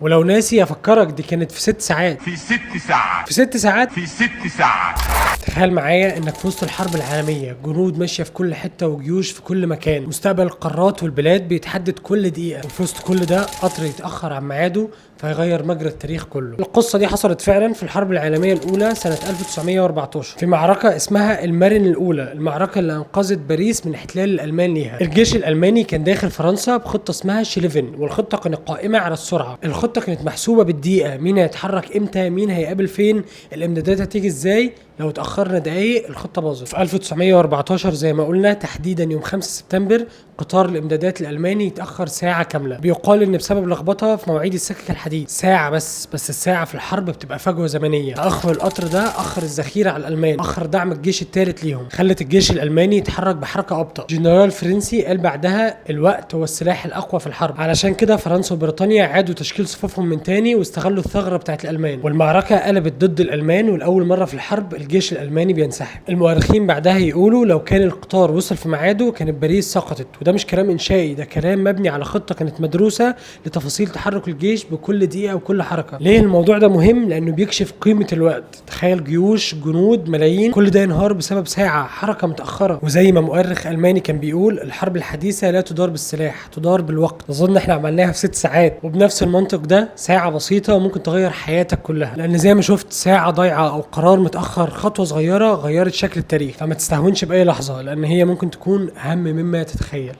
ولو ناسي افكرك، دي كانت في 6 ساعات. في 6 ساعات. في 6 ساعات. في 6 ساعات. تخيل معايا انك في وسط الحرب العالميه، جنود ماشية في كل حتة وجيوش في كل مكان، مستقبل القارات والبلاد بيتحدد كل دقيقة، وفي وسط كل ده قطر يتاخر عن ميعاده فيغير مجرى التاريخ كله. القصة دي حصلت فعلا في الحرب العالمية الاولى سنة 1914 في معركة اسمها المارن الاولى، المعركة اللي انقذت باريس من احتلال الالمان ليها. الجيش الالماني كان داخل فرنسا بخطه اسمها شليفن، والخطه كانت قائمة على السرعة. الخطة كانت محسوبة بالدقيقه، مين هيتحرك امتى، مين هيقابل فين، الامدادات هتيجي ازاي. لو اتاخرنا دقايق الخطة باظت. في 1914 زي ما قلنا، تحديدا يوم 5 سبتمبر، قطار الامدادات الالماني يتاخر ساعة كاملة. بيقال ان بسبب لخبطة في مواعيد السكك الحديد. ساعة بس، بس الساعة في الحرب بتبقى فجوة زمنية. تاخر القطر ده اخر الذخيره على الالمان، اخر دعم الجيش الثالث ليهم، خلت الجيش الالماني يتحرك بحركة ابطا. جنرال فرنسي قال بعدها: الوقت هو السلاح الاقوى في الحرب. علشان كده فرنسا وبريطانيا عادوا تشكيل صفوفهم من تاني واستغلوا الثغرة بتاعت الالمان، والمعركة قلبت ضد الالمان، ولاول مرة في الحرب الجيش الالماني بينسحب. المؤرخين بعدها يقولوا لو كان القطار وصل في ميعاده كانت باريس سقطت. وده مش كلام انشائي، ده كلام مبني على خطه كانت مدروسة لتفاصيل تحرك الجيش بكل دقيقة وكل حركة. ليه الموضوع ده مهم؟ لانه بيكشف قيمة الوقت. تخيل جيوش، جنود، ملايين، كل ده ينهار بسبب ساعة حركة متاخرة. وزي ما مؤرخ الماني كان بيقول: الحرب الحديثة لا تدار بالسلاح، تدار بالوقت. اظن احنا عملناها في 6 ساعات، وبنفس المنطق ده ساعة بسيطة ممكن تغير حياتك كلها، لان زي ما شفت ساعة ضايعة او قرار متاخر، خطوة صغيرة غيرت شكل التاريخ. فما تستهونش باي لحظه، لان هي ممكن تكون اهم مما تتخيل.